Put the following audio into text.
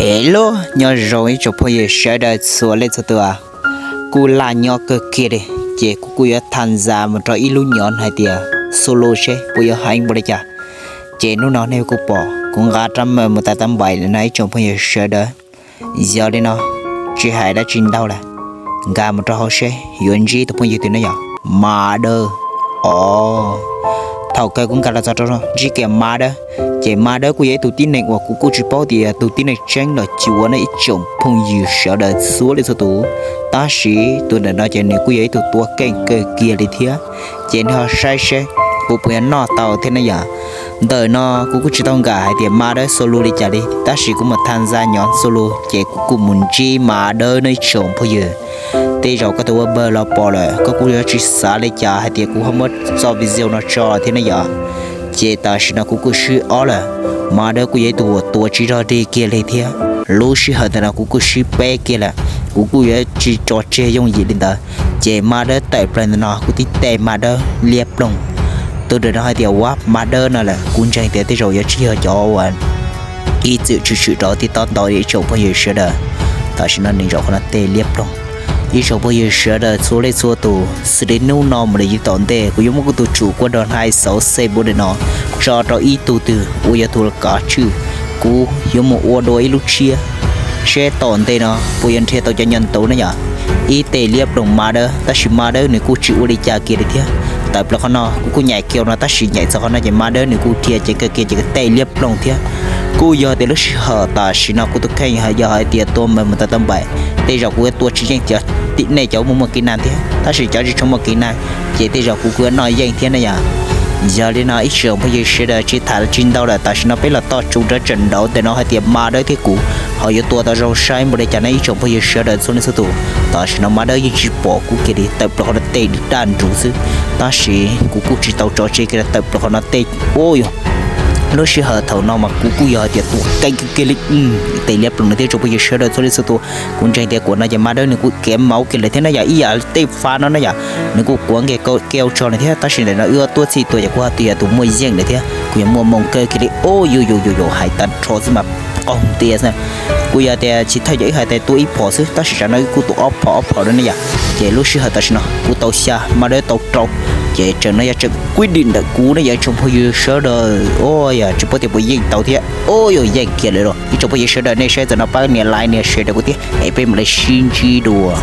Hello, nyob zoo ib tsoom phooj ywg sawv daws txhua leej txhua tus. Kuj laj nyob kawg kiag li, ces kuv kuj yuav tham ntxa mus rau ib lub nyov hais tias solo seb puas yuav heev npaum li cas. Ces hnub no nej kuj pom kuv nqa rab maj mus tas tab npaim lawm no ib tsoom phooj ywg sawv daws. Yog li no, tsis hais dab tsi ntau lawm, nkag mus rau hauv seb yuav ntsib tus phooj ywg twg ne yom. Mas Dawb. Os, thaum kawg kuv nkag los txog rau ntsib kiag Mas Dawb. Ces Mas Dawb kuj yog ib tug tib neeg uas kuv kuj tsis paub tias yog tus tib neeg tseeb los cuav ne ib tsoom phooj ywg sawv daws txhua leej txhua tus. Tab sis tus ntawm no ces nws kuj yog ib tug tua keej kawg kiag li thiab. Ces nej ho saib seb kuv puas yuav noj tau thiab ne yom. Ntawm no kuv kuj tsis tau nkam hais tias Mas Dawb solo li cas li, tab sis kuv mus tham ntxa nyov solo ces kuv kuj mus ntsib Mas Dawb no ib tsoom phooj ywg. Tej zaum koj tus ua npawg los pom lawm koj kuj yuav tsis xav li cas hais tias kuv ho muab txoj video no tso thiab ne yom. Ces tam sim no kuv kuj swb ob lawm. Mas Dawb kuj yog ib tug uas tua tsis rog dig kiag li thiab. Lub sij hawm ntawm no kuv kuj swb peb kiag lawm, kuv kuj yuav tsis tso tseg yooj yim li ntawd. Ces Mas Dawb tawm plaws ntawm no kuv tib teg Mas Dawb liab ploog. Tus ntawm no hais tias ua Mas Dawb no lawm, kuv ntseeg tias tej zaum yuav tsis yog cov uas ib txwm tshwm sim rau TikTok ntau li ib tsoom phooj ywg sawv daws. Tam sim no nws zaum qhov no teg liab ploog. Ib tsoom phooj ywg sawv daws txhua leej txhua tus, xws li hnub no mus li yog tom ntej kuv yuav muab kuv tus tsum kuaj dog hais xauv xej npua ntawm no tso rau ib tug twg uas yog tus los kav tswj. Kuv yuav mus ua dua ib lub tshiab seb tom ntej no puas yuav nrhiav tau cov nyuag ntawd ne yom. Ib teg liab ploog Mas Dawb, tab sis Mas Dawb nws kuj tsis ua li cas kiag li thiab. Tawm plaws qhov no kuv kuj nyaim kiag no, tab sis nyaim txog qhov no ces Mas Dawb nws kuj dhia ceev kawg kiag ces kuv teg liab ploog thiab. Kuj yog tias lub sij hawm tam sim no kuv tus kheej yog hais tias tua mas mus tas tau npaim, tej zaum kuv yuav tua tsis yeej cov tib nej cov muaj muaj kiv naj thiab, tab sis cov tsis tshua muaj kiv naj ces tej zaum kuv kuj yuav noj yeej thiab ne yom. Yog li no ib tsoom phooj ywg sawv daws tsis tham tsis ntau lawm, tam sim no peb los toj tsu rau tseem nraud ntawm no hais tias Mas Dawb thiab kuv ho yuav tua tau zoo saib npaum li cas ne ib tsoom phooj ywg sawv daws txhua leej txhua tus. Tam sim no Mas Dawb yeej tsis pom kuv kiag li, tawm plaws qhov no teg daj nrud xwb, tab sis kuv kuj tsis tau tso tseg kiag li, tawm plaws qhov no teg. Ua yog lub sij hawm thaum no mas kuv kuj yog hais tias tua keej kawg kiag li. Teg liab ploog no thiab tsoom phooj ywg sawv daws txhua leej txhua tus, kuv ntseeg tias kuv no ces Mas Dawb nws kuj kev maum kiag lawm thiab na yom, ib yam tej fab no na yom, nws kuj kuav nkiag keu tso lawm thiab. Tab sis ntawm no wb tuaj txhij tua ces kuv ho tias tus muaj yeej lawm thiab kuv yuav muaj moo kawg kiag li. Ua yog yog yog yog hais tag nrho xwb mas qaug ntias xwb. Kuj yog tias tsis thawj cov wb hais tias tua ib phom xwb, tab sis tsam no wb kuj tua ob phom ob phom lawm ne yom. Ces lub sij hawm tam sim no kuv tau xya, Mas Dawb tau rau, ces tseem no yog tseem kuj dim ntawm kuv ne yom ib tsoom phooj ywg sawv daws. Ua yog tsis paub tias puas yeej tau thiab. Ua yog yeej kiag lawm los ib tsoom phooj ywg sawv daws nej saib txawm no pab nias like nias share rau kuv thiab es peb mam li sib ntsib dua.